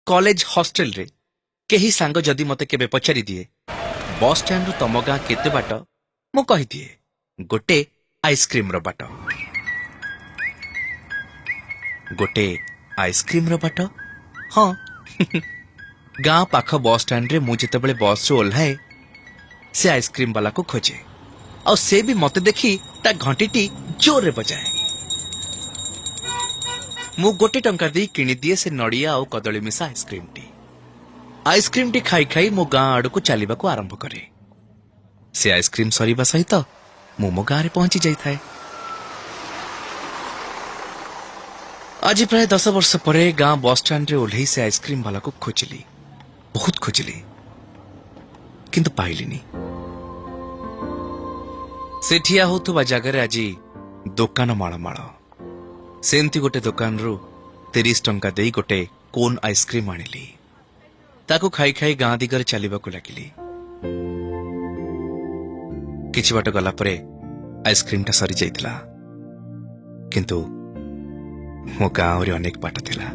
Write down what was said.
College ହଷ୍ଟେଲରେ କେହି ସାଙ୍ଗ ଯଦି ମତେ କେବେ ପଚାରି ଦିଏ, ବସ୍ ଷ୍ଟାଣ୍ଡରୁ ତମ ଗାଁ କେତେ ବାଟ, ମୁଁ କହିଦିଏ ଗୋଟେ ଆଇସ୍କ୍ରିମର ବାଟ। ଗୋଟେ ଆଇସ୍କ୍ରିମର ବାଟ? ହଁ, ଗାଁ ପାଖ ବସ୍ ଷ୍ଟାଣ୍ଡରେ ମୁଁ ଯେତେବେଳେ ବସ୍ରୁ ଓହ୍ଲାଏ, ସେ ଆଇସ୍କ୍ରିମ ବାଲାକୁ ଖୋଜେ, ଆଉ ସେ ବି ମତେ ଦେଖି ତା ଘଣ୍ଟିଟି ଜୋରରେ ବଜାଏ। ମୁଁ 1 ଟଙ୍କା ଦେଇ କିଣିଦିଏ ସେ ନଡ଼ିଆ ଆଉ କଦଳୀ ମିଶା ଆଇସ୍କ୍ରିମଟି। ଆଇସ୍କ୍ରିମଟି ଖାଇ ଖାଇ ମୋ ଗାଁ ଆଡ଼କୁ ଚାଲିବାକୁ ଆରମ୍ଭ କରେ। ସେ ଆଇସ୍କ୍ରିମ ସରିବା ସହିତ ମୁଁ ମୋ ଗାଁରେ ପହଞ୍ଚି ଯାଇଥାଏ। ଆଜି ପ୍ରାୟ 10 ବର୍ଷ ପରେ ଗାଁ ବସ୍ଷ୍ଟାଣ୍ଡରେ ଓହ୍ଲେଇ ସେ ଆଇସ୍କ୍ରିମ ବାଲାକୁ ଖୋଜିଲି, ବହୁତ ଖୋଜିଲି, କିନ୍ତୁ ପାଇଲିନି। ସେ ଠିଆ ହେଉଥିବା ଜାଗାରେ ଆଜି ଦୋକାନ ମାଳମାଳ। ସେମିତି ଗୋଟେ ଦୋକାନରୁ 30 ଟଙ୍କା ଦେଇ ଗୋଟେ କୋନ୍ ଆଇସ୍କ୍ରିମ ଆଣିଲି। ତାକୁ ଖାଇ ଖାଇ ଗାଁ ଦିଗରେ ଚାଲିବାକୁ ଲାଗିଲି। କିଛି ବାଟ ଗଲା ପରେ ଆଇସ୍କ୍ରିମଟା ସରିଯାଇଥିଲା, କିନ୍ତୁ ମୋ ଗାଁ ଆହୁରି ଅନେକ ବାଟ ଥିଲା।